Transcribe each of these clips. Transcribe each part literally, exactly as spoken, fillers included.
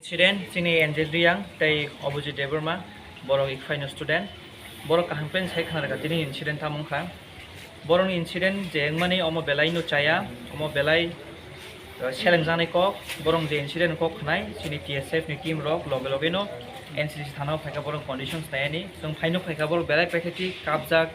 Student chini Angel Riyang tei Abhijit Debbarma, borok Ikphai no student. Borok kaham pen sai khna rwkha tini incident tamo wngkha. Borokni incident je wngmani omo belai no chaya, omo belai, uh, selengjaknai kok. Borok je incident kok khnai, chini T S F ni team rok loge loge no N C C thana o phaikha, borok conditions naiani. Chwng phaino phaikha, borok belai pathetic, kapjak,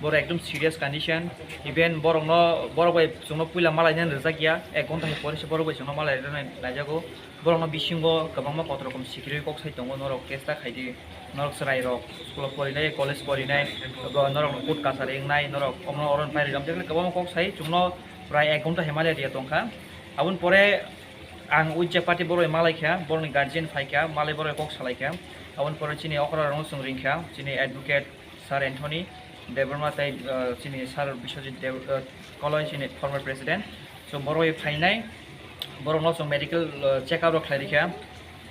borok ekdom serious condition. Even borokno, borok bai chwngno puila malaina rwjak ya, ek ghonta hai pore se borok bai chwngno malai rwna naijago. Borokno bisingo kwbangma kotor rokom sikirwi kok sai tongo, norok case ta khaidi, norok chwrai rok school o porinai, college porinai, bo norok kut kasari wngnai, norok omo oro pai rijak, kwbangma kok sai chwngno prai ek ghonta hai malaria tongkha. Aboni pore ang ui je party borok malaikha, borokni guardian phaikha, malai borok kok salaikha. Aboni pore chini okra rokno chwng ringkha, chini advocate Sir Anthony Debbarma tei, uh, chini Sir Biswajit Deb-, uh, Koloi chini former president. So borok phainai, borokno chwng medical, uh, check up rok khlai rikha.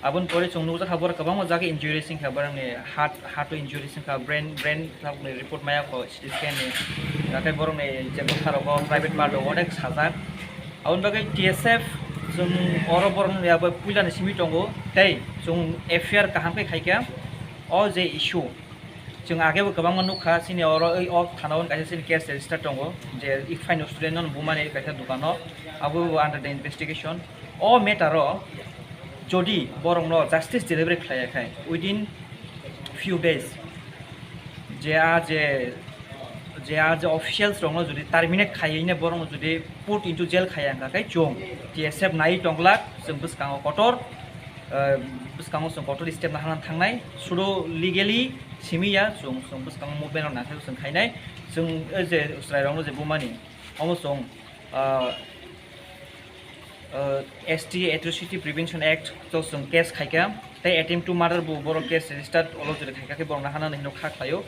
Aboni pore chwng nukjakha borok kwbangma jaga injuries wngkha, borokni heart, heart o injuries wngkha, brain, brain report maya kho C T scan ni. Nathai borokni je bwkha rogo private part o onek sajak. Aboni bagwi T S F chwng oro borokno ya bai puila ni simi tongo tei chwng F I R kaham khe khaikha o je issue. Chwng age bo kwbangma nukha, chini oro oi o thana o kaisa chini case register tongo, je Ikphai no student no bumani kaisa dukano, abo bo under the investigation. O matter o jodi borokno justice delivery khlaiya khai within few days, je a je, je a je officials rokno jodi terminate khaiwi ne borokno jodi put into jail khaiya wngkha khai chwng T S F nai tonglak, chwng bwskango kotor, uh, bwskango chwng kotor step nahana thangnai, sudo legally simi ya, chwng, chwng bwskango movement rok nangkhe chwng khainai, chwng, eh, je chwrairokno je bumani, omo chwng, ah, ah, S T Atrocity Prevention Act to chwng case khaikha, tei attempt to murder bo borok case registered olo jora khaikha khe borokno hana hinwi kha khlaio.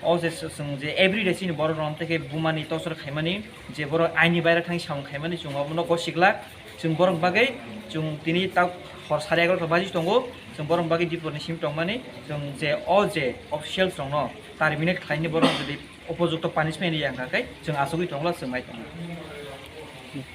O je chwng je everyday chini borok rok tei khe bumani torture khaimani, je borok aini baira thangwi samung khaimani, chwng obono gosi glak. Chwng borok bagwi chwng tini tak hor sare egarota baji tongo, chwng borok bagwi dipor ni simi tongmani, chwng je o je officials rokno terminate khlaini borok jodi upojukto punishment riya wngkha khe chwng achugwi tongla chwng nai tongo.